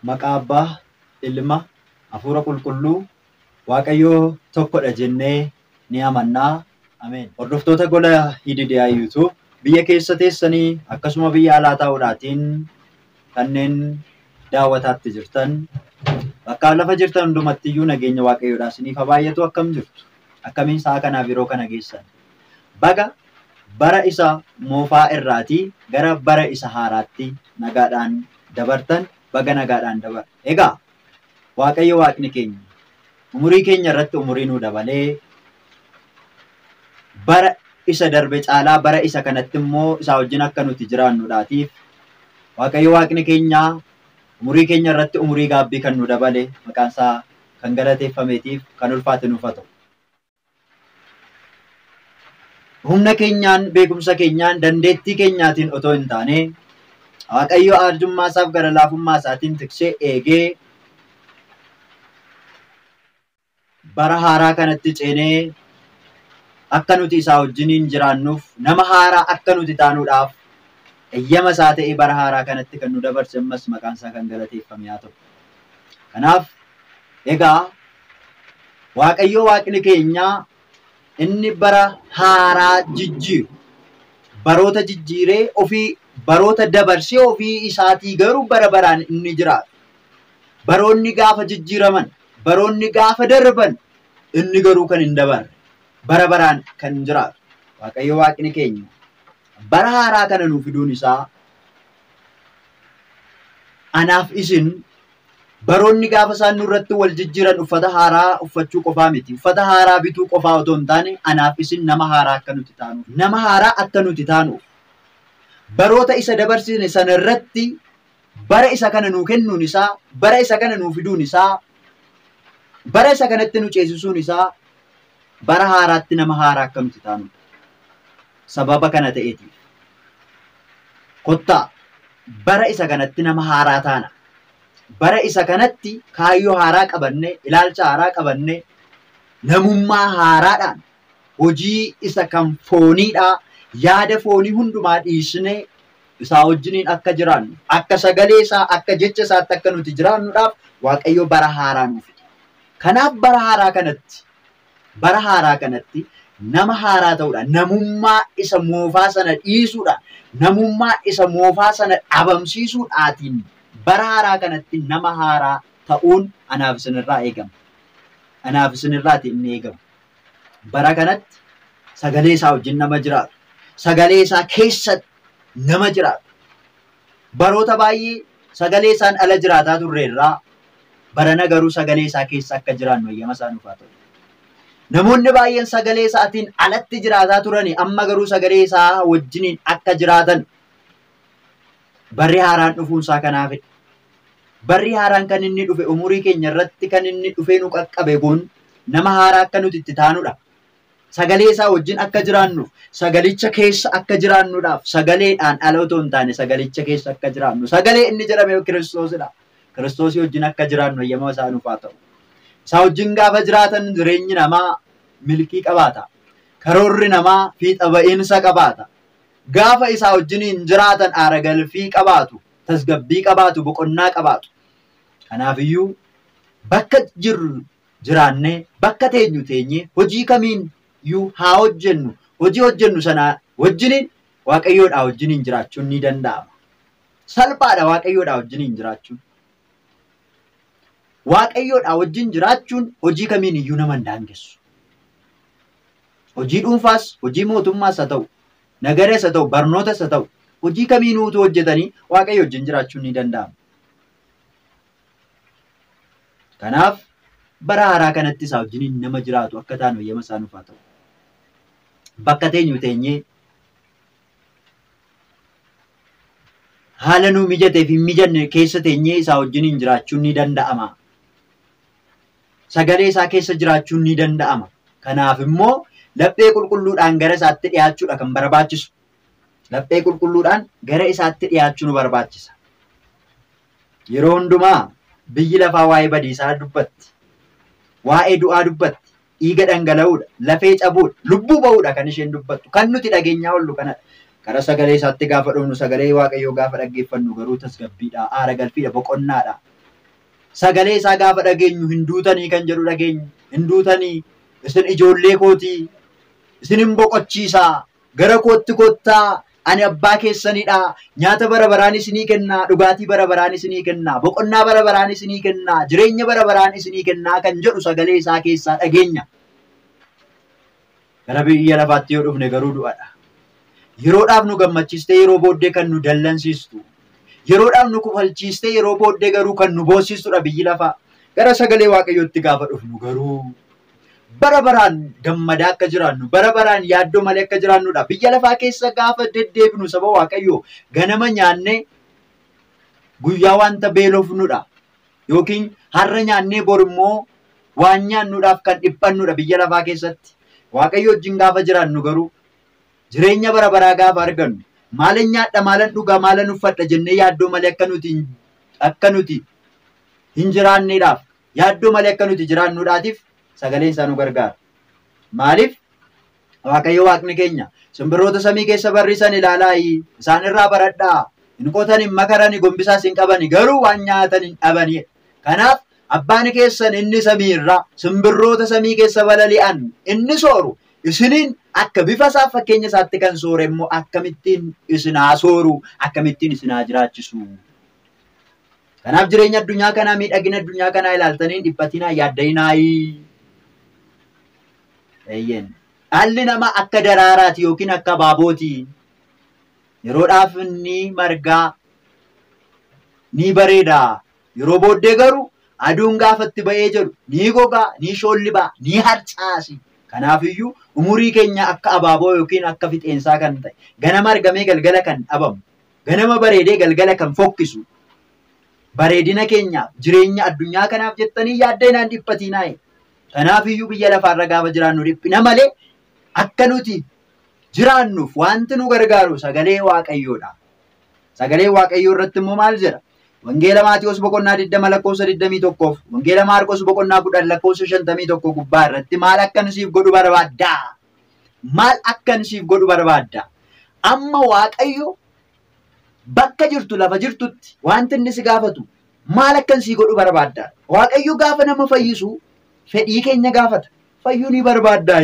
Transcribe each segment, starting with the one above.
Maqaa Abbaa, Ilma, Hafuura Qulqulluu, Waaqayyoo tokkodha jennee ni amannaa. Ameen. Hordoftoota gola Hididiyaa YouTube biyya keessa teessanii akkasuma biyya alaa taa'uudhaatiin kanneen daawwataatti jirtan bakka lafa jirtan hundumatti iyyuu nageenya Waaqayyoodhaa isiniif haa baay'atu. Akkam jirtu? Akkamiin sa'a kanaaf yeroo kana geessan? Baga bara isa moofaa irraatii gara bara isa haaraatti nagaadhaan dabartan, baga nagaadhaan dabar. Egaa Waaqayyo Waaqni keenya umurii keenya irratti umurii nuu dabalee bara isa darbe caalaa bara isa kanatti immoo isaa wajjin akka nuti jiraannuudhaatiif Waaqayyo Waaqni keenya umurii keenya irratti umurii gaabbii kan nu dabale maqaan isaa kan galateeffameetiif kan ulfaate nuuf haa ta'u. Humna keenyaan, beekumsa keenyaan, dandeettii keenyaatiin otoo hin taane Waaqayyo arjummaa isaaf gara laafummaa isaatiin tiksee eegee bara haaraa kanatti ceenee akka nuti isaa wajjiniin jiraannuuf nama haaraa akka nuti taanuudhaaf eeyyama isaa ta'ee bara haaraa kanatti kan nu dabarse ammas maqaan isaa kan galateeffame haa ta'u. Kanaaf egaa Waaqayyo Waaqni keenya inni bara haaraa jijjiiru baroota jijjiiree ofii baroota dabarsee ofii isaatii garuu bara baraan inni jiraatu. Baroonni gaafa jijjiiraman, baroonni gaafa darban inni garuu kan hin dabarre bara baraan kan jiraatu. Waaqayyo Waaqni keenya bara haaraa kana nuu fiduun isaa anaaf isin baroonni gaafa isaan nurratti wal jijjiiran uffata haaraa uffachuu qofaa miti. Uffata haaraa bituu qofaa otoo hin taane anaaf isin nama haaraa akka nuti taanuuf. Nama haaraa akka nuti taanuuf. Baroota isa dabarsine sana irratti bara isa kana nuu kennuun isaa, bara isa kana nuu fiduun isaa, bara isa kanatti nu ceesisuun isaa bara haaraatti nama haaraa akka nuti taanuuf. Sababa kana ta'eetiif. Kottaa bara isa kanatti nama haaraa taana. Bara isa kanatti kaayyoo haaraa qabanne, ilaalcha haaraa qabanne, namummaa haaraadhaan hojii isa kan fooniidhaa, yaada foonii hundumaa dhiisnee isaa wajjiniin akka jiraannu, akka sagalee isaa, akka jecha isaatti akka nuti jiraannuudhaaf Waaqayyo bara haaraa nuuf fide. Kanaaf bara haaraa kanatti nama haaraa ta'uudhaan, namummaa isa moofaa sana dhiisuudhaan, namummaa isa moofaa sana dhabamsiisuudhaatiin bara haaraa kanatti nama haaraa ta'uun anaaf isinirraa eegama. Anaaf isinirraati inni eegama. Bara kanatti sagalee isaa wajjin nama jiraatu. Sagalee isaa keessa nama jiraatu. Baroota baay'ee sagalee isaan ala jiraataa turreerraa barana garuu sagalee isaa keessa akka jiraannu eeyyama isaa nuuf haa ta'u. Namoonni baay'een sagalee isaatiin alatti jiraataa turani amma garuu sagalee isaa wajjiniin akka jiraatan barri haaraan dhufuun isaa kanaafidha. Barri haaraan kan inni dhufe umurii keenya irratti kan inni dhufee nu qaqqabe kun nama haaraa akka nuti itti taanudha. Sagalee isaa wajjin akka jiraannuuf, sagalicha keessa akka jiraannuudhaaf, sagaleedhaan ala otoo hin taane sagalicha keessa akka jiraannu. Sagalee inni jedhame Kiristoosidha. Kiristoosii wajjin akka jiraannu eeyyama isaa nuuf haa ta'u. Isaa wajjin gaafa jiraatan jireenyi namaa milkii qabaata. Karoorri namaa fiixa ba'iinsa qabaata. Gaafa isaa wajjiniin jiraatan aara galfii qabaatu, tasgabbii qabaatu, boqonnaa qabaatu. Kanaafiyyuu bakka jirru jiraannee, bakka teenyu teenyee, hojii kamiin iyyuu haa hojjennu, hojii hojjennu sana wajjiniin Waaqayyoodhaa wajjiniin jiraachuun ni danda'ama. Salphaadha Waaqayyoodhaa wajjiniin jiraachuun. Waaqayyoodhaa wajjin jiraachuun hojii kamiin iyyuu nama hin daangessu. Hojii dhuunfaas, hojii mootummaas haa ta'u, nagarees haa ta'u, barnootas haa ta'u, hojii kamiinuu utuu hojjetanii Waaqayyo wajjin jiraachuun ni danda'ama. Kanaaf bara haaraa kanatti isaa wajjiniin nama jiraatu akka taanu eeyyama isaa nuuf haa ta'u. Bakka teenyu teenyee haala nuu mijatee fi hin mijanne keessa teenyee isaa wajjiniin jiraachuun ni danda'ama. Sagalee isaa keessa jiraachuun ni danda'ama. Kanaaf immoo laphee qulqulluudhaan gara isaatti dhiyaachuudha kan barbaachisu. Laphee qulqulluudhaan gara isaatti dhiyaachuu nu barbaachisa. Yeroo hundumaa biyyi lafaa waa'ee badiisaa dubbatti. Waa'ee du'aa dubbatti. Dhiiga dhangala'uudha, lafee cabuudha, lubbuu ba'uudha kan isheen dubbattu. Kan nuti dhageenyaa oollu kanadha. Gara sagalee isaatti gaafa dhufnu, sagalee Waaqayyoo gaafa dhaggeeffannu garuu tasgabbiidha, aara galfiidha, boqonnaadha. Sagalee isaa gaafa dhageenyu hin duutanii kan jedhu dhageenya. Hin duutanii, isin ijoollee kootii, isin hin boqochiisaa, gara kootti kottaa, ani abbaa keessanidha, nyaata bara baraan isinii kennaa, dhugaatii bara baraan isinii kennaa, boqonnaa bara baraan isinii kennaa, jireenya bara baraan isinii kennaa kan jedhu sagalee isaa keessaa dhageenya. Gara biyya lafaatti yoo dhufne garuu du'adha. Yeroodhaaf nu gammachiistee yeroo booddee kan nu dallansiistu. Yeroodhaaf nu kufalchiistee yeroo booddee garuu kan nu boossistudha biyyi lafaa. Gara sagalee Waaqayyootti gaafa dhufnu garuu bara baraan gammadaa akka jiraannu, bara baraan yaaddoo malee akka jiraannudha. Biyya lafaa keessa gaafa deddeebinu saba Waaqayyoo ganama nyaannee guyyaa wanta beelofnudha. Yookiin har'a nyaannee bor immoo waan nyaannuudhaaf kan dhiphannudha biyya lafaa keessatti. Waaqayyo wajjin gaafa jiraannu garuu jireenya bara baraa gaafa argannu maalan nyaadha, maalan dhugaa, maalan uffadha jennee yaaddoo malee akka nuti hin jiraanneedhaaf, yaaddoo malee akka nuti jiraannuudhaatiif sagaleen isaa nu gargaara. Maaliif? Waaqayyo Waaqni keenya simbirroota samii keessa barrisan ilaalaa, isaan irraa baradhaa, hin qotan, hin makaran, gombisaas hin qabani, garuu waan nyaatan hin dhabani. Kanaaf abbaan keessan inni samii irraa simbirroota samii keessa balali'an inni sooru, isiniin akka bifa isaa fakkeenya isaatti kan soore immoo akkamittiin isin haa sooru, akkamittiin isin haa jiraachisu. Kanaaf jireenya addunyaa kanaa, miidhagina addunyaa kanaa ilaaltanii dhiphatinaa, yaadda'inaayi. Eeyyeen. Dhalli namaa akka daraaraati yookiin akka abaabooti. Yeroodhaaf ni margaa, ni bareeda. Yeroo booddee garuu aduun gaafatti ba'ee jedhu ni gogaa, ni shoolliba, ni harcaasi. Kanaafiyyuu umurii keenya akka abaaboo yookiin akka fixeensaa kan ta'e, ganama argamee galgala kan dhabamu, ganama bareedee galgala kan fokkisu, bareedina keenyaaf jireenya addunyaa kanaaf jettanii yaaddeenaan dhiphatinaa. Kanaafiyyuu biyya lafaarra gaafa jiraannu dhiphina malee akka nuti jiraannuuf wanti nu gargaaru sagalee Waaqayyoodha. Sagalee Waaqayyoo irratti immoo maal jedha? Wangeela Maatiyoos boqonnaa 20 lakkoofsa 21, Wangeela Maarqos boqonnaa 10 lakkoofsa 51 gubbaa irratti maal akka siif godhu barbaadda? Maal akka siif godhu barbaadda? Amma Waaqayyo bakka jirtu, lafa jirtutti wanti inni si gaafatu maal akka siif godhu barbaadda? Waaqayyo gaafa nama fayyisu fedhii keenya gaafata. Fayyuu ni barbaaddaa?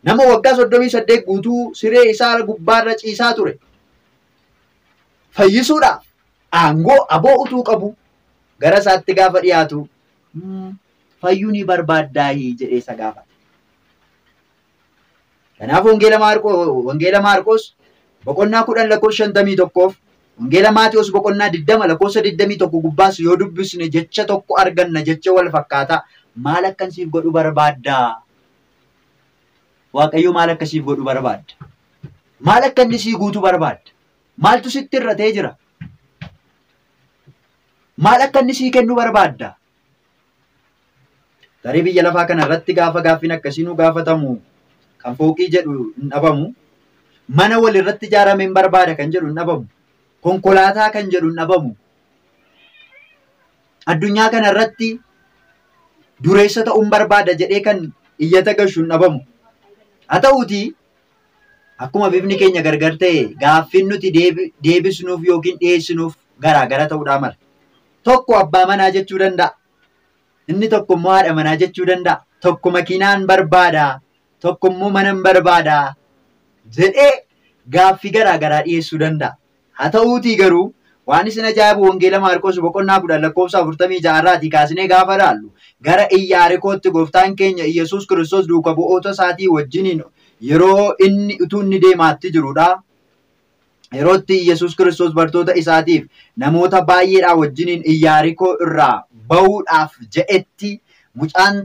Nama waggaa 38 guutuu siree isaa gubbaarra ciisaa ture fayyisuudhaaf aangoo aboo utuu qabu gara isaatti gaafa dhiyaatu fayyuu ni barbaaddaa jedhee isa gaafata. Kanaaf Wangeela Maarqos boqonnaa 10 lakkoofsa 51, Wangeela Maatiyoos boqonnaa 20 lakkoofsa 21 gubbaas yoo dubbisne jecha tokko arganna, jecha wal fakkaataa. Maal akkan siif godhu barbaaddaa? Waaqayyo maal akka siif godhu barbaadda? Maal akka inni sii guutuu barbaadda? Maaltu sitti irratee jira? Maal akka inni sii kennu barbaadda? Tarii biyya lafaa kana irratti gaafa gaaffiin akkasii nu gaafatamu kan fooqii jedhu hin dhabamu. Mana wal irratti ijaarame hin barbaada kan jedhu hin dhabamu. Konkolaataa kan jedhu hin dhabamu. Addunyaa kana irratti dureessa ta'uun barbaada jedhee kan iyyata gashu hin dhabamu. Haa ta'uutii akkuma bifni keenya gargar ta'e gaaffiin nuti deebisnuuf yookiin dhiyeessinuuf garaagara ta'uudhaa mala. Tokko abbaa manaa jechuu danda'a. Inni tokko immoo haadha manaa jechuu danda'a. Tokko makiinaan barbaada. Tokko immoo manan barbaada jedhee gaaffii garaagaraa dhiyeessuu danda'a. Haa ta'uutii garuu waan isin ajaa'ibu Wangeela Maarqos boqonnaa 10 lakkoofsa 46 irraatii kaasnee gaafa ilaallu gara Iyyaarikootti gooftaan keenya Iyyasuus Kiristoos duuka bu'oota isaatii wajjiniin yeroo inni utuu inni deemaatti jirudha. Yerootti Iyyasuus Kiristoos bartoota isaatiif namoota baay'eedhaa wajjiniin Iyyaarikoo irraa bahuudhaaf je'etti mucaan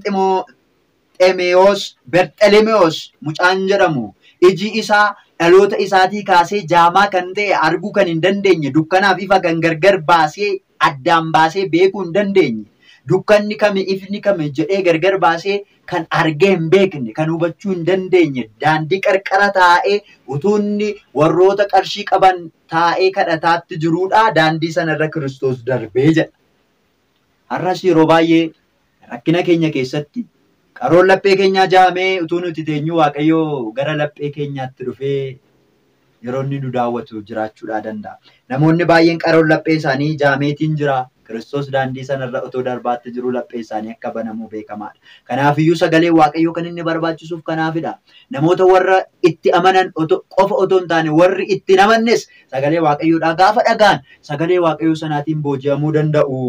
Berxelemewoos mucaan jedhamu iji isaa dhaloota isaatii kaasee jaamaa kan ta'e, arguu kan hin dandeenye, dukkanaaf ifa kan gargar baasee addaan baasee beekuu hin dandeenye, dukkanni kami ifni kami jedhee gargar baasee kan argee hin beekne, kan hubachuu hin dandeenye, daandii qarqara taa'ee utuu inni warroota qarshii qaban taa'ee kadhataatti jiruudha. Daandii sanarra Kiristoos darbee jedha. Har'as yeroo baay'ee rakkina keenya keessatti qaroon laphee keenyaa jaamee utuu nuti teenyuu Waaqayyoo gara laphee keenyaatti dhufee yeroo inni nu daawwatu jiraachuudhaa danda'a. Namoonni baay'een qaroon laphee isaanii jaameetiin jira. Kiristoos daandii sanarra otoo darbaatti jiru laphee isaanii akka banamuu beekamaadha. Kanaafiyyuu sagalee Waaqayyoo kan inni barbaachisuuf kanaafidha. Namoota warra itti amanan qofa otoo hin taane warri itti hin amannes sagalee Waaqayyoodhaa gaafa dhagaan sagalee Waaqayyoo sanaatiin booji'amuu danda'u.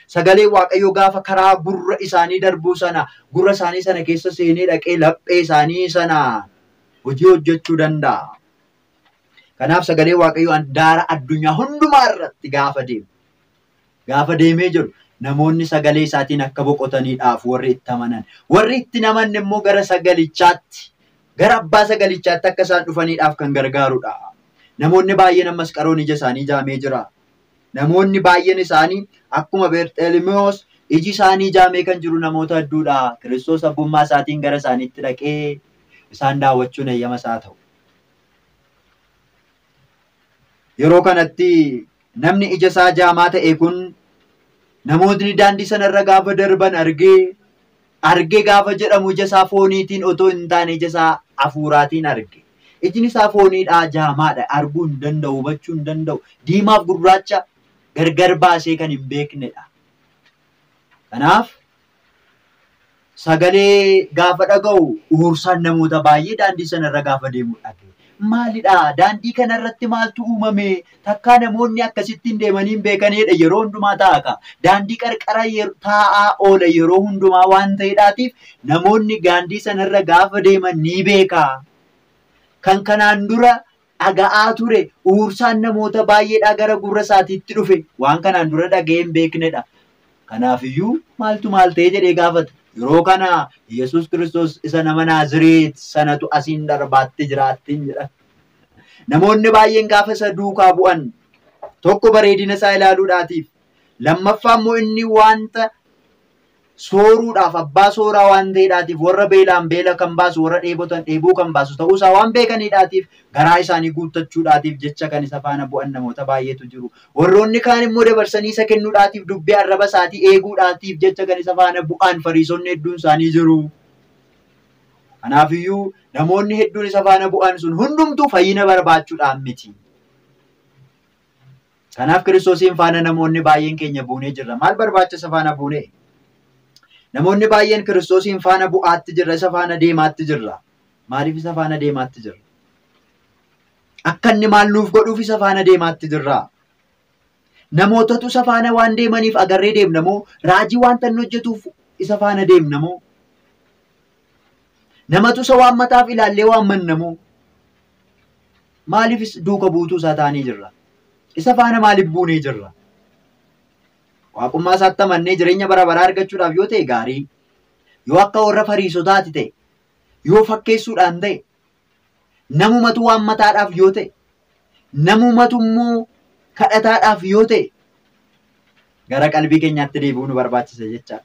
Sagalee Waaqayyoo gaafa karaa gurra isaanii darbuu sana gurra isaanii sana keessa seenee dhaqee laphee isaanii sana hojii hojjechuu danda'a. Kanaaf sagalee Waaqayyoo daara addunyaa hundumaa irratti gaafa deemu. Gaafa deemee jiru namoonni sagalee isaatiin akka boqotaniidhaaf warri itti amanan. Warri itti namanne immoo gara sagalichaatti, gara abbaa sagalichaatti akka isaan dhufaniidhaaf kan gargaarudha. Namoonni baay'een ammas qaroon ija isaanii jaamee jira. Namoonni baay'een isaanii akkuma Berxelimiyoos iji isaanii jaamee kan jiru namoota hedduudha. Kiristoos abbummaa isaatiin gara isaaniitti dhaqee isaan daawwachuun eeyyama isaa ta'u. Yeroo kanatti namni ija isaa jaamaa ta'e kun namootni daandii sanarra gaafa darban argee gaafa jedhamu ija isaa fooniitiin otoo hin taane ija isaa hafuuraatiin arge. Ijni isaa fooniidhaa jaamaadha. Arguu hin danda'u, hubachuu hin danda'u. Diimaaf gurraacha gargar baasee kan hin beeknedha. Kanaaf sagalee gaafa dhaga'u uursaan namoota baay'ee daandii sanarra gaafa deemu dhaga'e. Maalidha? Daandii kanarratti maaltu uumame? Takkaa namoonni akkasittiin deemanii hin beekanidha. Yeroo hundumaa taa'a. Daandii qarqara taa'aa oola yeroo hundumaa waan ta'eedhaatiif namoonni daandii sanarra gaafa deeman ni beeka. Kan kanaan dura dhaga'aa ture uursaan namoota baay'eedhaa gara gurra isaatiitti dhufe waan kanaan dura dhaga'ee hin beeknedha. Kanaafiyyuu maaltu maal ta'e jedhee gaafata. Yeroo kana Yesuus Kiristoos isa nama Naazireet sanatu asiin darbaatti jiraattiin jedha. Namoonni baay'een gaafa isa duukaa bu'an tokko bareedina isaa ilaaluudhaatiif, lammaffaa immoo inni wanta sooruudhaaf abbaa sooraa waan ta'eedhaatiif warra beelaan beela kan baasu warra dheebotan dheebuu kan baasu ta'uusaa waan beekaniidhaatiif garaa isaanii guuttachuudhaatiif jecha kan isa faana bu'an namoota baay'eetu jiru. Warroonni kaan immoo dabarsanii isa kennuudhaatiif dubbii arraba isaatii eeguudhaatiif jecha kan isa faana bu'an fariisonni hedduun isaanii jiru. Kanaafiyyuu namoonni hedduun isa faana bu'an sun hundumtuu fayyina barbaachuudhaan miti. Kanaaf Kiristoosiin faana namoonni baay'een keenya buunee jirra. Maal barbaacha isa faana buunee? Namoonni baay'een Kiristoosiin faana bu'aatti jirra, isa faana deemaatti jirra. Maaliif isa faana deemaatti jirra? Akka inni maal nuuf godhuuf isa faana deemaatti jirra. Namootatu isa faana waan deemaniif agarree deemna moo? Raajii wanta inni hojjetuuf isa faana deemna moo? Namatu isa waammataaf ilaallee waammanna moo? Maaliif duuka buutuu isaa taanii jirra? Isa faana maaliif buunee jirra? Waaqummaa isaatti amannee jireenya bara baraa argachuudhaaf yoo ta'e gaarii, yoo akka warra fariisotaati ta'e, yoo fakkeessuudhaan ta'e, namumatu waammataadhaaf yoo ta'e, namumatu immoo kadhataadhaaf yoo ta'e, gara qalbii keenyaatti deebi'uu nu barbaachisa jechaadha.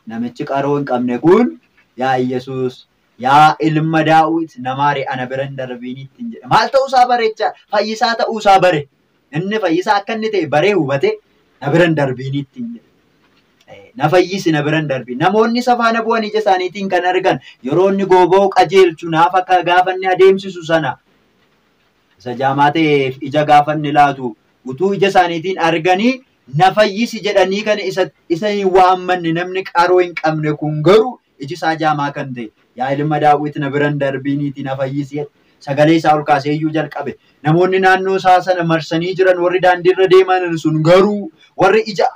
Namichi qaroo hin qabne kun yaa Yesuus, yaa ilma Daawit namaari ana bira hin darbiin ittiin jedhe. Maal ta'uusaa bare jechaadha? Fayyisaa ta'uusaa bare. Inni fayyisaa akka inni ta'e baree hubate. Na bira hin darbiin ittiin jedhe. Na fayyisi na bira hin darbiin. Namoonni isa faana bu'an ija isaaniitiin kan argan yeroo inni gooboo qajeelchu naaf akka gaafa inni adeemsisu sana isa jaamaa ta'eef ija gaafa inni laatu utuu ija isaaniitiin arganii na fayyisi jedhanii kan isa hin waammanne namni qaroo hin qabne kun garuu iji isaa jaamaa kan ta'e yaa ilma Daawit na bira hin darbiiniiti na fayyisi sagalee isaa ol kaasee iyyuu jalqabe. Namoonni naannoo isaa sana marsanii jiran warri daandiirra deeman sun garuu warri ija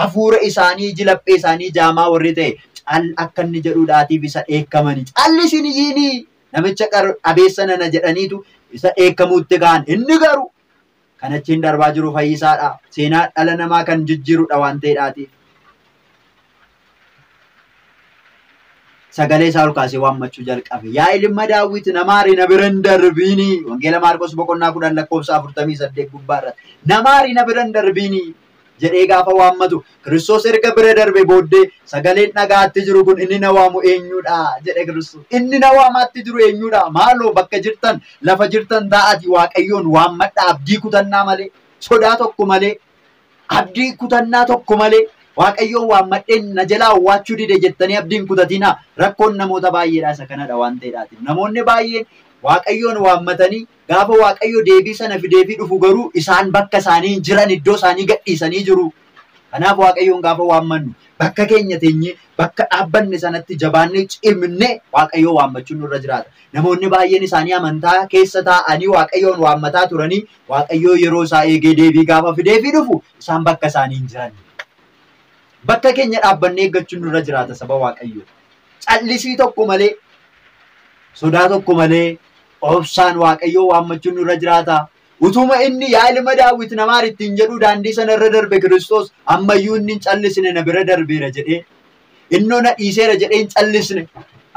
hafuura isaanii iji laphee isaanii jaamaa warri ta'e cal akka inni jedhuudhaatiif isa dheekkamanii callisin iyyiinii namicha qabeessa nana jedhaniitu isa dheekkamuutti ka'an. Inni garuu kan achiin darbaa jiru fayyisaadha. Seenaa dhala namaa kan jijjiirudha waan ta'eedhaatiif. Sagalee isaa ol kaasee waammachuu jalqabe. Yaa ilma Daawit namaari na bira hin darbiini. Wangeela Maarqos boqonnaa 10 lakkoofsa 48 gubbaa irratti. Namaari na bira hin darbiini jedhee gaafa waammatu Kiristoos erga bira darbe booddee sagaleen dhagaatti jiru kun inni na waamu eenyudha jedhe Kiristoos. Inni na waamaatti jiru eenyudha? Maaloo bakka jirtan lafa jirtan taa'atii Waaqayyoon waammadha abdii kutannaa malee sodaa tokko malee abdii kutannaa tokko malee Waaqayyoon waammadheen na jalaa awwaachuu dide jettanii abdiin kutatinaa. Rakkoon namoota baay'eedha isa kanadha waan ta'eedhaatiif. Namoonni baay'een Waaqayyoon waammatanii gaafa Waaqayyo deebii sana fideefii dhufu garuu isaan bakka isaanii jiran iddoo isaanii gadhiisanii jiru. Kanaaf Waaqayyoon gaafa waammannu bakka keenya teenyee bakka dhaabbanne sanatti jabaannee cimnee Waaqayyoo waammachuun nurra jiraata. Namoonni baay'een isaanii amantaa keessa taa'anii Waaqayyoon waammataa turanii Waaqayyoo yeroo isaa eegee deebii gaafa fideefii dhufu isaan bakka isaanii hin jiran. Bakka keenya dhaabbannee eeggachuun nurra jiraata saba Waaqayyoo. Callisii tokko malee, sodaa tokko malee obsaan Waaqayyoo waammachuun nurra jiraata. Utuma inni yaa ilma Daawit namaar ittiin jedhu daandii sanarra darbe Kiristoos ammayyuu inni hin callisne na bira darbeera jedhee innoo na dhiiseera jedhee hin callisne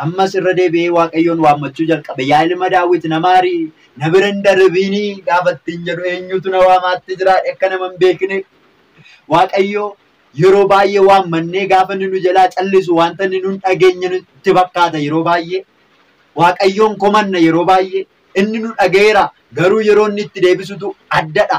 ammas irra deebi'ee Waaqayyoon waammachuu jalqabe. Yaa ilma Daawit namaarii na bira hin darbiinii gaafa ittiin jedhu eenyutu na waamaatti jira akka nama hin beekne. Waaqayyoo yeroo baay'ee waammannee gaafa inni nu jalaa callisu wanta inni nu hin dhageenye nutti fakkaata yeroo baay'ee. Waaqayyoon komanna yeroo baay'ee. Inni nu dhaga'eera garuu yeroo inni itti deebisutu addadha.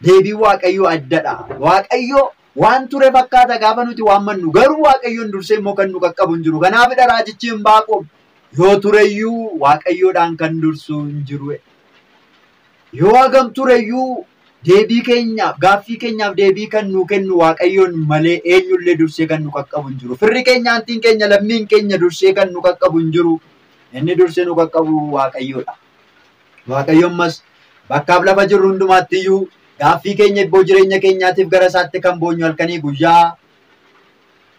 Deebiin Waaqayyoo addadha. Waaqayyoo waan ture fakkaata gaafa nuti waammannu garuu Waaqayyoon dursee immoo kan nu qaqqabu hin jiru. Kanaafidha raajichi hin baaqoom. Yoo tureyyuu Waaqayyoodhaan kan dursu hin jiru. Yoo hagam tureyyuu deebii keenyaaf gaaffii keenyaaf deebii kan nu kennu Waaqayyoon malee eenyullee dursee kan nu qaqqabu hin jiru. Firri keenya, aantiin keenya, lammiin keenya dursee kan nu qaqqabu hin jiru. Inni dursee nu qaqqabu Waaqayyoodha. Waaqayyo ammas bakkaaf lafa jirru hundumaatti iyyuu gaaffii keenya ibboo jireenya keenyaatiif gara isaatti kan boonyu halkanii guyyaa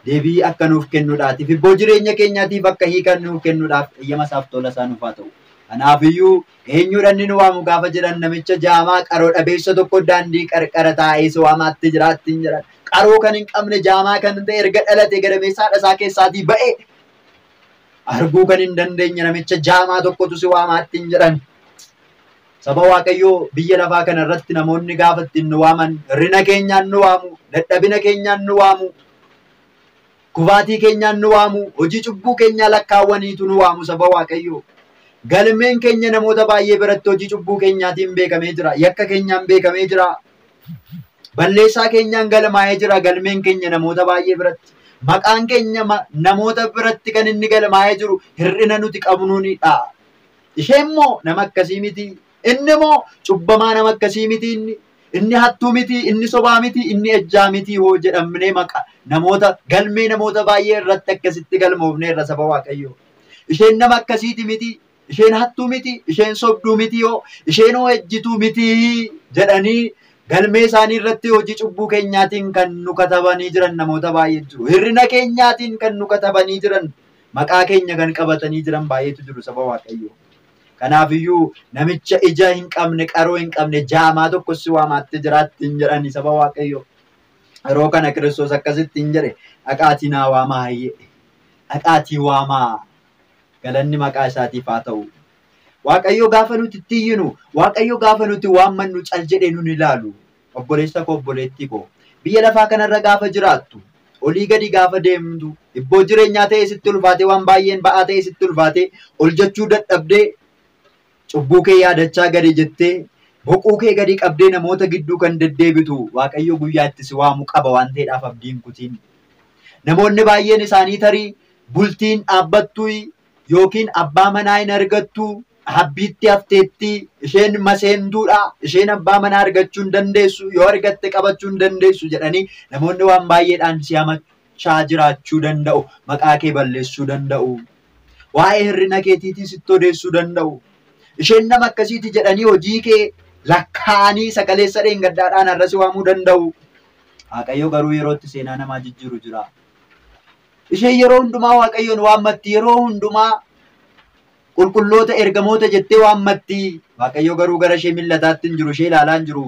deebii akka nuuf kennuudhaatiif ibboo jireenya keenyaatiif akka hiika nuuf kennuudhaaf eeyyama isaaf tola isaa nuuf haa ta'u. Kanaafiyyuu eenyudha inni nu waamu gaafa jedhan namicha jaamaa qaroo dhabeessa tokko daandii qarqara taa'ee si waamaatti jiraatti hin jedhan. Qaroo kan hin qabne jaamaa kan ta'e erga dhalate gadameessa haadha isaa keessaatii ba'e arguu kan hin dandeenye namicha jaamaa tokkotu si waamaatti hin jedhan. Saba Waaqayyoo biyya lafaa kana irratti namoonni gaafa ittiin nu waaman hir'ina keenyaan nu waamu, dadhabina keenyaan nu waamu, kufaatii keenyaan nu waamu, hojii cubbuu keenyaa lakkaawwaniitu nu waamu saba Waaqayyoo. Galmeen keenya namoota baay'ee biratti hojii cubbuu keenyaatiin beekamee jira. Yakka keenyaan beekamee jira. Balleessaa keenyaan galmaa'ee jira galmeen keenya namoota baay'ee biratti. Maqaan keenya namoota biratti kan inni galmaa'ee jiru hir'ina nuti qabnuunidha. Isheen immoo nama akkasii miti. Inni immoo cubbamaa nama akkasii miti inni. Inni hattuu miti, inni sobaa miti, inni ejjaa miti hoo jedhamnee maqaa namoota galmee namoota baay'ee irratti akkasitti galmoofneerra saba Waaqayyoo. Isheen nama akkasiiti miti. Isheen hattuu miti, isheen sobduu miti yoo, isheen hoo ejjituu miti jedhanii galmee isaanii irratti hojii cubbuu keenyaatiin kan nu katabanii jiran namoota baay'ee jiru. Hir'ina keenyaatiin kan nu katabanii jiran, maqaa keenya kan qabatanii jiran baay'eetu jiru saba Waaqayyoo. Kanaafiyyuu namicha ija hin qabne, qaroo hin qabne, jaamaa tokko si waamaatti jiraatti hin jedhani saba Waaqayyoo. Yeroo kana Kiristoos akkasitti hin jedhe, dhaqaatii naa waamaa hayyee. Dhaqaatii waamaa. Galanni maqaa isaatiif haa ta'u. Waaqayyo gaafa nuti itti iyyinu, Waaqayyo gaafa nuti waammannu cal jedhee nun ilaalu. Obboleessa koo, obboleettii koo. Biyya lafaa kanarra gaafa jiraattu, olii gadi gaafa deemtu, ibboo jireenyaa ta'e sitti ulfaatee, waan baay'een ba'aa ta'e sitti ulfaatee, ol jechuu dadhabdee, cubbuu kee yaadachaa gadi jettee, boquu kee gadi qabdee namoota gidduu kan deddeebitu, Waaqayyo guyyaa itti si waamu qaba waan ta'eedhaaf abdiin kutiin. Namoonni baay'een isaanii tarii bultiin dhaabbattuu yookiin abbaa manaa hin argattu, habbiitti hafteetti, isheen maseentuudha, isheen abbaa manaa argachuu hin dandeessu, yoo argatte qabachuu hin dandeessu jedhanii namoonni waan baay'eedhaan si hamachaa jiraachuu danda'u, maqaa kee balleessuu danda'u, waa'ee hir'ina keetiitii sitti odeessuu danda'u. Isheen nama akkasiiti jedhanii hojii kee lakkaa'anii sagaleessa dheengaddaadhaan har'a si waamuu danda'u. Waaqayyo garuu yerootti seenaa namaa jijjiiru jira. Isheen yeroo hundumaa Waaqayyoon waammatti, yeroo hundumaa qulqulloota ergamoota jettee waammatti. Waaqayyo garuu gara ishee mil'ataatti hin jiru, ishee ilaalaa hin jiru.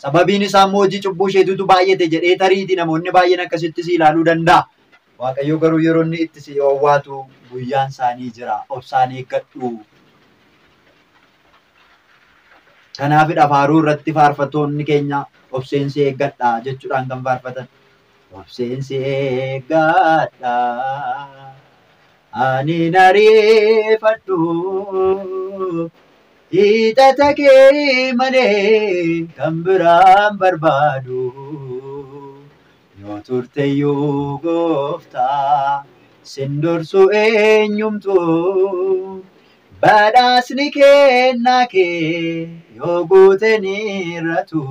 Sababiin isaa immoo hojii cubbuu isheetutu baay'ate jedhee tariiti namoonni baay'een akkasitti si ilaaluu danda'a. Waaqayyo garuu yeroo inni itti si owwaatu guyyaan isaanii jira. Obsaan eeggadhu. Kanaafidha faaruu irratti faarfattoonni keenya obseensi eeggadha jechuudhaan kan faarfatan. Obseensi eeggadha. Ani nariifadhu. Hiixata kee malee kan biraan barbaadu. Yoo turteyyuu gooftaa sin dursu eenyumtu. Badhaasni kennaa kee yoo guute ni irratu.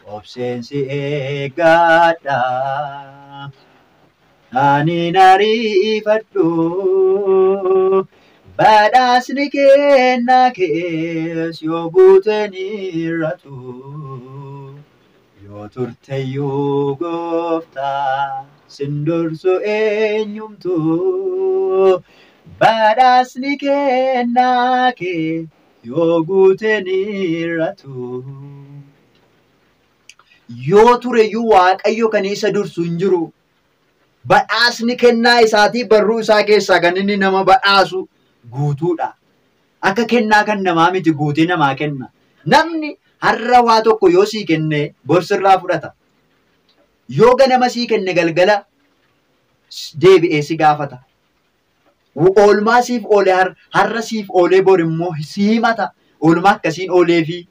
Obseen si eeggadha. Ani nariifadhu. Badhaasni kennaa kees yoo guuteen irratu. Yoo turteyyuu gooftaa sin dursu eenyumtu. Badhaasni kennaa kee yoo guuteen irratu. Yoo tureyyuu Waaqayyo kan isa dursu hin jiru. Badhaasni kennaa isaatii barruu isaa keessaa kan inni nama badhaasu guutuudha. Akka kennaa kan namaa miti, guutee namaa kenna. Namni har'a waa tokko yoo sii kenne borsirraa fudhata. Yoo ganama sii kenne galgala deebi'ee si gaafata. Oolmaa siif oolee har'a siif oolee bor immoo si himata. Oolmaa akkasiin oolee fi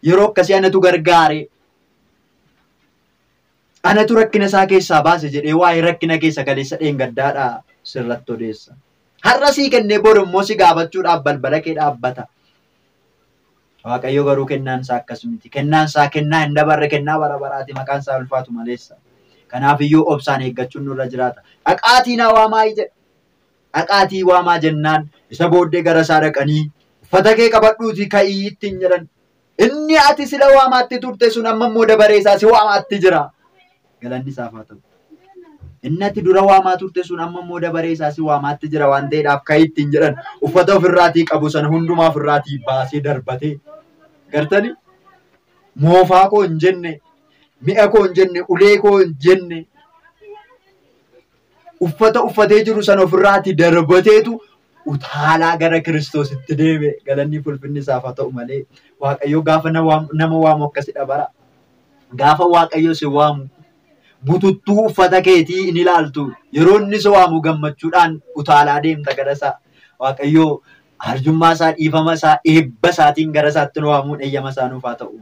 yeroo akkasii anatu gargaare. Anatu rakkina isaa keessaa baase jedhee waa'ee rakkina keessa kaleessa dheengaddaadhaa sirratti odeessa. Har'a sii kennee bor immoo si gaafachuudhaaf balbala kee dhaabbata. Waaqayyo garuu kennaan isaa akkas miti. Kennaan isaa kennaa hin dabarre, kennaa bara baraati, maqaan isaa ulfaatu maleessa. Kanaaf iyyuu obsaan eeggachuun nurra jiraata. Dhaqaatii na waamaa jedha. Dhaqaatii waamaa jennaan isa booddee gara isaa dhaqanii uffata kee qabadhuutii ka'ii ittiin jedhan. Inni ati sila waamaatti turte sun amma immoo dabaree isaa si waamaatti jira. Galanni isaaf haa ta'u. Inni ati dura waamaa turte sun amma immoo dabaree isaa si waamaatti jira waan ta'eedhaaf ka'ii ittiin jedhan. Uffata ofirraatii qabu sana hundumaa ofirraatii baasee darbatee. Gartanii moofaa koo hin jenne, mi'a koo hin jenne, ulee koo hin jenne, uffata uffatee jiru sana ofirraatii darbateetu utaalaa gara Kiristoositti deeme. Galanni fulfinni isaaf haa ta'u malee Waaqayyo gaafa nama waamu akkasidha bara. Gaafa Waaqayyo si waamu bututtuu uffata keetii hin ilaaltu. Yeroo inni si waamu gammachuudhaan utaalaa deemta gara isaa. Waaqayyo arjummaa isaa, dhiifama isaa, eebba isaatiin gara isaatti nu waamuun eeyyama isaa nuuf haa ta'u.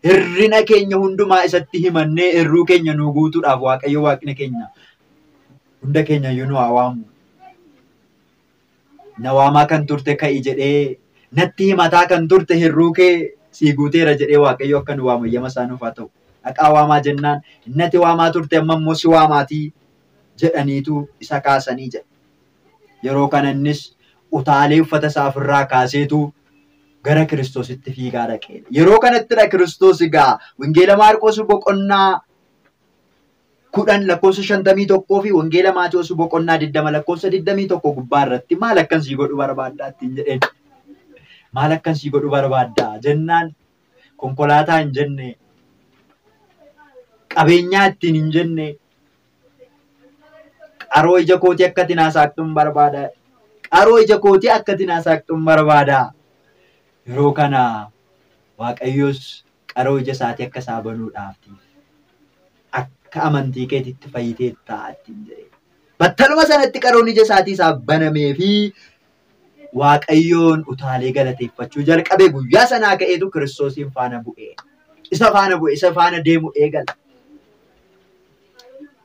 Hirrina keenya hundumaa isatti himannee hirruu keenya nu guutuudhaaf Waaqayyo Waaqni keenya hunda keenya iyyuu nu haa waamu. Na waamaa kan turte ka'i jedhee, natti himataa kan turte hirruu kee sii guuteera jedhee Waaqayyo akka nu waamu eeyyama isaa nuuf haa ta'u. Dhaqaa waamaa jennaan innati waamaa turte amma immoo si waamaatii jedhaniitu isa kaasanii jedha. Yeroo kana innis utaalee uffata isaa ofirraa kaaseetu gara Kiristoositti fiigaa dhaqee. Yeroo kanattidha Kiristoos egaa Wangeela Maarqos boqonnaa 10 lakkoofsa 51 fi Wangeela Maatewos boqonnaa 20 lakkoofsa 21 gubbaa irratti maal akkan sii godhu barbaaddaa ittiin jedheen. Maal akkan sii godhu barbaaddaa jennaan konkolaataa hin jenne, qabeenyaa ittiin hin jenne, qaroo ija kootii akka ati naa saaqxuun barbaada. Qaroo ija kootii akka ati naa saaqxuun barbaada. Yeroo kana Waaqayyos qaroo ija isaatii akka isaa banuudhaaf akka amantii keetitti fayyiteetta ittiin jedhe. Battaluma sanatti qaroon ija isaatii isaaf banamee fi Waaqayyoon utaalee galateeffachuu jalqabe. Guyyaa sanaa ka'eetu Kiristoosiin faana bu'e. Isa faana bu'e, isa faana deemu eegala.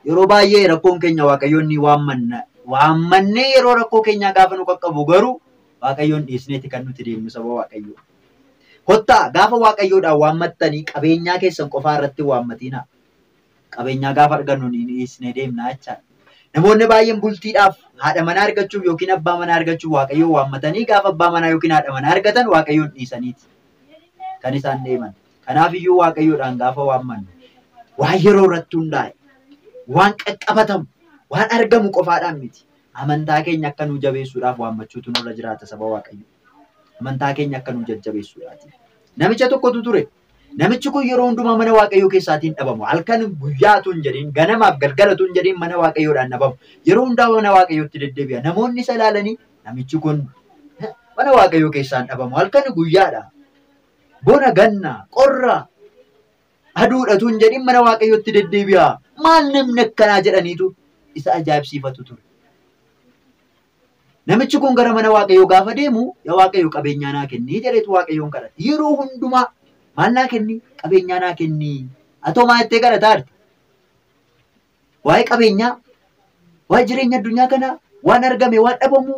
Yeroo baay'ee rakkoon keenya Waaqayyoon ni waammanna. Waammannee yeroo rakkoo keenyaa gaafa nu qaqqabu garuu Waaqayyoon dhiisneeti kan nuti deemnu saba Waaqayyoo. Kottaa gaafa Waaqayyoodhaan waammattanii qabeenyaa keessan qofaa irratti waammatinaa. Qabeenyaa gaafa argannu ni dhiisnee deemna jechaadha. Namoonni baay'een bultiidhaaf haadha manaa argachuuf yookiin abbaa manaa argachuuf Waaqayyoon waammatanii gaafa abbaa manaa yookiin haadha manaa argatan Waaqayyoon dhiisaniiti kan isaan deeman. Kanaaf iyyuu Waaqayyoodhaan gaafa waammannu waan yeroo irratti hundaa'e, waan qaqqabatamu, waan argamu qofaadhaan miti. Amantaa keenya akka nu jabeessuudhaaf waammachuutu nurra jiraata saba Waaqayyoo. Amantaa keenya akka nu jajjabeessuudhaati. Namicha tokkotu ture. Namichi kun yeroo hundumaa mana Waaqayyoo keessaatiin dhabamu. Halkan guyyaatu hin jedhin, ganamaaf galgalatu hin jedhin mana Waaqayyoodhaan dhabamu. Yeroo hundaa mana Waaqayyootti deddeebi'a. Namoonni isa ilaalanii namichi kun mana Waaqayyoo keessaan dhabamu. Halkan guyyaadha. Bona ganna, qorra, aduudhatu hin jedhin mana Waaqayyootti deddeebi'a. Maal namni akkanaa jedhaniitu isa ajaa'ibsiifatu ture. Namichi kun gara mana Waaqayyoo gaafa deemu, yaa Waaqayyo qabeenyaa naa kenni jedheetu Waaqayyoon kadhata. Yeroo hundumaa maal naa kenni? Qabeenyaa naa kenni. Atoo maa jettee kadhataa jirta? Waa'ee qabeenyaa, waa'ee jireenya addunyaa kanaa, waan argame, waan dhabamu,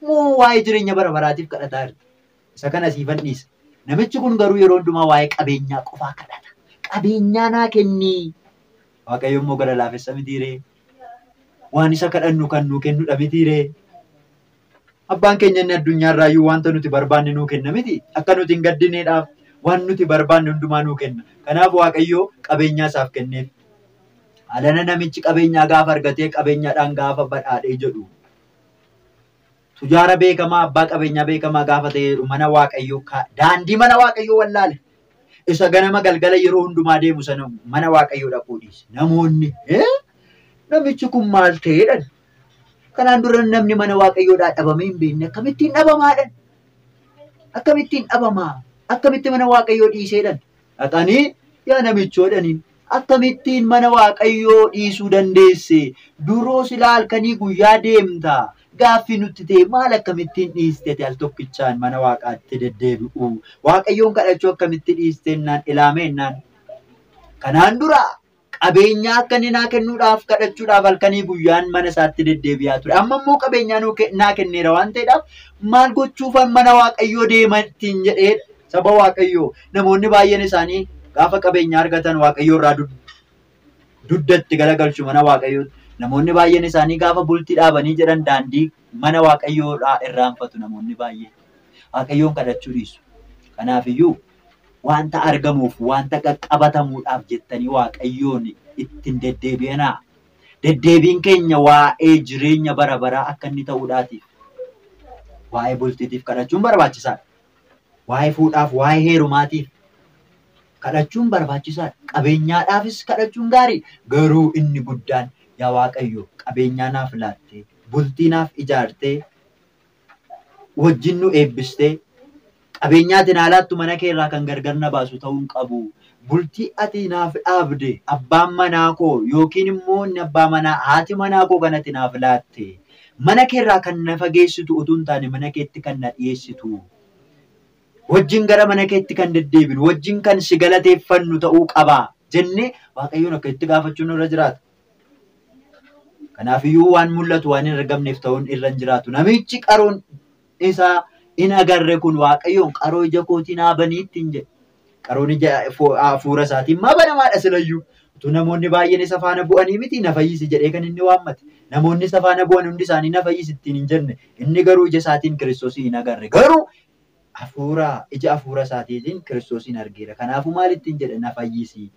moo waa'ee jireenya bara baraatiif kadhataa jirta? Isa kana siifan dhiisa. Namichi kun garuu yeroo hundumaa waa'ee qabeenyaa qofaa kadhata. Qabeenyaa naa kenni. Waaqayyo immoo gara laafessa mitiiree. Waan isa kadhannu kan nuu kennudha mitiiree. Abbaan keenya inni addunyaarraayyuu wanta nuti barbaanne nuu kenna miti. Akka nuti hin gaddineedhaaf waan nuti barbaanne hundumaa nuu kenna. Kanaaf Waaqayyo qabeenyaa isaaf kenneef. Alana namichi qabeenyaa gaafa argatee qabeenyaadhaan gaafa badhaadhee jedhu. Tujaara beekamaa abbaa qabeenyaa beekamaa gaafa ta'e jedhu mana Waaqayyoo daandii mana Waaqayyoo wallaale. Isa ganama galgala yeroo hundumaa deemu sana mana Waaqayyoo dhaquu dhiise. Namoonni namichi kun maal ta'eedhan? Kanaan dura namni mana Waaqayyoodhaa dhabamee hin beekne akkamittiin dhabamaadhan? Akkamittiin dhabamaa? Akkamitti mana Waaqayyoo dhiiseedhan? Dhaqanii yaa namichoodhaniin akkamittiin mana Waaqayyoo dhiisuu dandeesse? Duroo silaa halkanii guyyaa deemta. Gaaffii nutti ta'e maal akkamittiin dhiiste al tokkichaan mana Waaqaatti deddeebi'u? Waaqayyoon kadhachuu akkamitti dhiisteennaan ilaameennaan? Kanaan dura qabeenyaa akka inni naa kennuudhaaf kadhachuudhaaf halkanii guyyaan mana isaatti deddeebi'aa ture. Amma immoo qabeenyaa naa kenneera waan ta'eedhaaf maal gochuufan mana Waaqayyoo deema ittiin jedhee saba Waaqayyoo. Namoonni baay'een isaanii gaafa qabeenyaa argatan Waaqayyoo irraa duddatti galagalchu mana Waaqayyoo. Namoonni baay'een isaanii gaafa bultii dhaabanii jedhan daandii mana Waaqayyoodhaa irraanfatu namoonni baay'een. Waaqayyoon kadhachuu dhiisu. Kanaafiyyuu wanta argamuuf wanta qaqqabatamuudhaaf jettanii Waaqayyoon ittiin deddeebi'anaa. Deddeebiin keenya waa'ee jireenya bara baraa akka inni ta'uudhaatiif waa'ee bultiitiif kadhachuun barbaachisaadha. Waa'ee fuudhaaf, waa'ee heerumaatiif kadhachuun barbaachisaadha. Qabeenyaadhaafis kadhachuun gaarii. Garuu inni guddaan yaa Waaqayyo qabeenyaa naaf laattee, bultii naaf ijaartee, wajjin nu eebbistee, qabeenyaa ati naa laattu mana kee irraa kan gargar na baasu ta'uu hin qabu. Bultii ati naaf dhaabde abbaan manaa koo yookiin immoo inni abbaa manaa haati manaa koo kan ati naaf laatte mana kee irraa kan na fageessitu utuu hin taane mana keetti kan na dhiyeessitu. Wajjin gara mana keetti kan deddeebinu, wajjin kan si galateeffannu ta'uu qaba jennee Waaqayyoon akka itti gaafachuun nurra jiraata. Kanaafiyyuu waan mul'atu waan hin argamneef ta'uun irra hin jiraatu. Namichi qaroon isaa hin agarre kun Waaqayyoon qaroo ija kootiin haa banii ittiin jedhe. Qaroon ija hafuura isaatiin maa banamaadha silayyuu. Utuu namoonni baay'een isa faana bu'anii miti na fayyisi jedhee kan inni waammate. Namoonni isa faana bu'an hundi isaanii na fayyisi ittiin hin jenne. Inni garuu ija isaatiin Kiristoosii hin agarre. Garuu hafuura ija hafuura isaatiitiin Kiristoosiin argeera. Kanaafuu maal ittiin jedhe na fayyisi.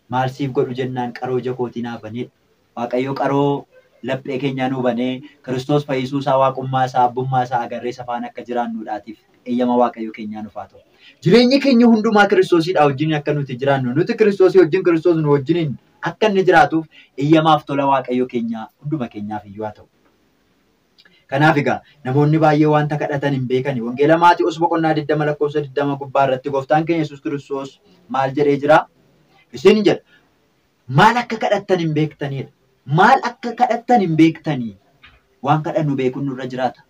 Maal siif godhu jennaan qaroo ija kootiin haa banedha. Waaqayyo qaroo laphee keenyaa nuu banee Kiristoos fayyisuu isaa waaqummaa isaa abbummaa isaa agarree isa faana akka jiraannuudhaatiif eeyyama Waaqayyo keenyaa nuuf haa ta'u. Jireenyi keenya hundumaa Kiristoosiidha wajjin akka nuti jiraannu nuti Kiristoosii wajjin Kiristoos nu wajjiniin akka inni jiraatuuf eeyyamaaf tola Waaqayyo keenyaa hunduma keenyaaf iyyuu haa ta'u. Kanaaf egaa namoonni baay'ee wanta kadhatan hin beekani. Wangeela Maatiyoos boqonnaa 20 lakkoofsa 20 gubbaa irratti gooftaan keenya Yesuus Kiristoos maal jedhee jira? Isin jedha maal akka kadhattan hin beektanidha. Maal akka kadhattan hin beektanii? Waan kadhannu beekuun nurra jiraata.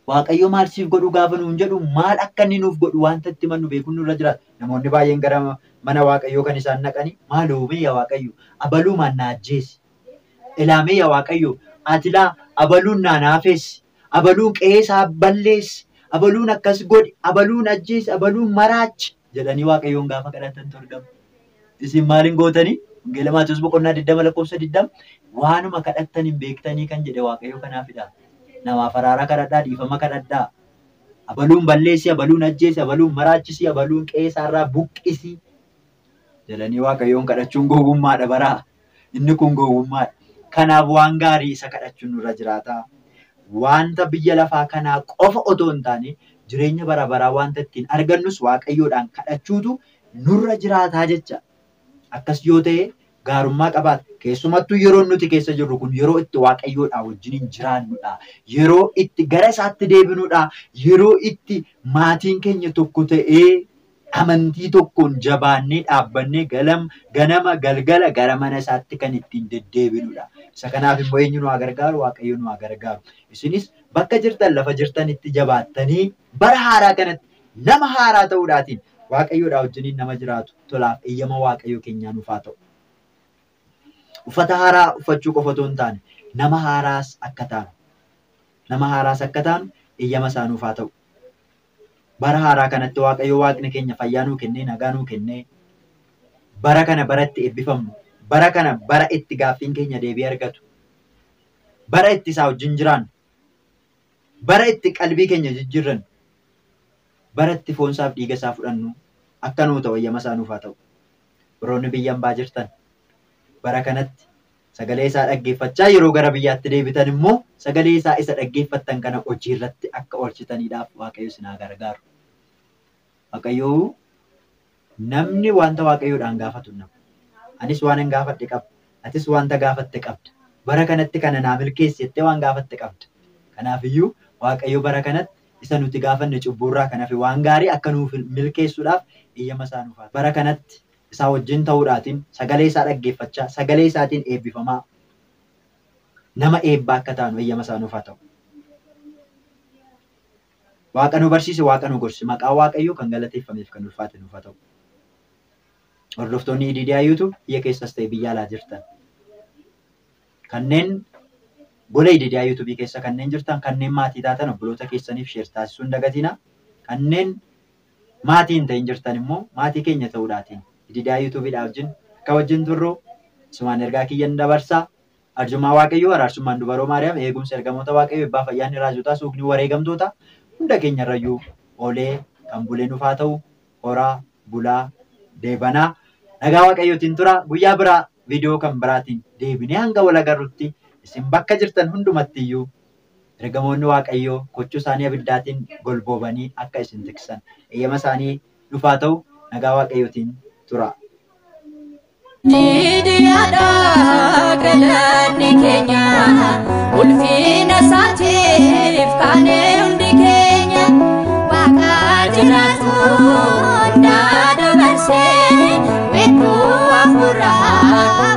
Waaqayyo maal siif godhu gaafa nuun jedhu maal akka inni nuuf godhu wanta itti mannu beekuun nurra jiraata. Namoonni baay'een gara mana Waaqayyoo kan isaan naqanii maaloo yaa Waaqayyo abaluumaan na ajjeesi. Ilaamee yaa Waaqayyo ati laa abaluun naa naafessi. Abaluun qe'ee isaa balleessi. Abaluun akkas godhi. Abaluun ajjeesi. Abaluun maraachi jedhanii Waaqayyoon gaafa kadhatantu argama. Isin maaliin gootanii? Wangeela Maatiyoos boqonnaa 20 lakkoofsa 20 waanuma kadhattan hin beektanii kan jedhe Waaqayyo kanaafidha. Namaaf araara kadhadhaa, dhiifama kadhadhaa. Abaluun balleessi, abaluun ajjeesi, abaluun maraachisi, abaluun qe'ee isaarraa buqqisi jedhanii Waaqayyoon kadhachuun gowwummaadha baraa. Inni kun gowwummaadha. Kanaaf waan gaarii isa kadhachuun nurra jiraata. Wanta biyya lafaa kanaa qofa otoo hin taane jireenya bara baraa wanta ittiin argannus Waaqayyoodhaan kadhachuutu nurra jiraataa jecha. Akkas yoo ta'e gaarummaa qabaata. Keessumattuu yeroo nuti keessa jirru kun yeroo itti Waaqayyoodhaa wajjiniin jiraannudha. Yeroo itti gara isaatti deebinudha. Yeroo itti maatiin keenya tokko ta'ee amantii tokkoon jabaannee dhaabbannee ganama galgala gara mana isaatti kan ittiin deddeebinudha. Isa kanaaf immoo eenyu nu haa gargaaru? Waaqayyo nu haa gargaaru. Isinis bakka jirtan lafa jirtanitti jabaattanii bara haaraa kanatti nama haaraa ta'uudhaatiin Waaqayyoodhaa wajjiniin nama jiraatu tolaaf eeyyama Waaqayyo keenyaa nuuf haa ta'u. Uffata haaraa uffachuu qofa otoo hin taane nama haaraas akka taanu nama haaraas akka taanu eeyyama isaa nuuf haa ta'u. Bara haaraa kanatti Waaqayyo Waaqni keenya fayyaa nuu kennee nagaa nuu kennee Bara kana bara itti eebbifamnu, bara kana bara itti gaaffiin keenya deebii argatu, bara itti isaa wajjin jiraannu, bara itti qalbii keenya jijjiirrannu, bara itti foonsaaf dhiiga isaa fudhannu akka nuu ta'u eeyyama isaa nuuf haa ta'u. Warroonni biyya hambaa jirtan bara kanatti sagalee isaa dhaggeeffachaa yeroo gara biyyaatti deebitan immoo sagalee isaa isa dhaggeeffattan kana hojii irratti akka oolchitaniidhaaf Waaqayyo isin haa gargaaru. Waaqayyo namni wanta Waaqayyoodhaan gaafatu nama. Anis waan hin gaafadhe qaba. Atis wanta gaafatte qabda. Bara kanatti kana naa milkeessi jettee waan gaafatte qabda. Kanaafiyyuu Waaqayyo bara kanatti isa nuti gaafanne cubbuurraa kan hafe waan gaarii akka nuuf milkeessuudhaaf eeyyama isaa nuuf haa. Bara kanatti isaa wajjin ta'uudhaatiin sagalee isaa dhaggeeffachaa sagalee isaatiin eebbifamaa nama eebbaa akka taanu eeyyama isaa nuuf haa ta'u. Waaqa nu barsiise, Waaqa nu gorse, maqaa Waaqayyoo kan galateeffameef kan ulfaate nuuf haa ta'u. Hordoftoonni EDDI YouTube biyya keessas ta'e biyya alaa jirtan kanneen gola EDDI YouTube keessa kanneen jirtan, kanneen maatii taatan obboloota keessaniif share taasisuu hin dagatinaa. Kanneen maatii hin ta'in jirtan immoo maatii keenya ta'uudhaatiin EDDI YouTubeidhaa wajjin akka wajjin turru isumaan ergaa kiyyan dabarsaa. Arjummaa Waaqayyoo, araarsummaan dubaroo Maariyaam, eegumsa ergamoota Waaqayyoo, eebbaa fayyaanni raajotaa, suuqni wareegamtoota hunda keenyarrayyuu oolee kan bulee nuuf haa ta'u. Horaa bulaa deebanaa. Nagaa Waaqayyootiin tura. Guyyaa biraa viidiyoo kan biraatiin deebinee hanga wal agarrutti isin bakka jirtan hundumatti iyyuu ergamoonni Waaqayyoo kochuu isaanii abiddaatiin golboobanii akka isin tiksan eeyyama isaanii nuuf haa ta'u. Nagaa Waaqayyootiin tura. Didiyaadha galanni keenya, ulfina isaatiif kaanee hundi keenya, Waaqa jiraatu hundaa dabarsee weedduu hafuuraa.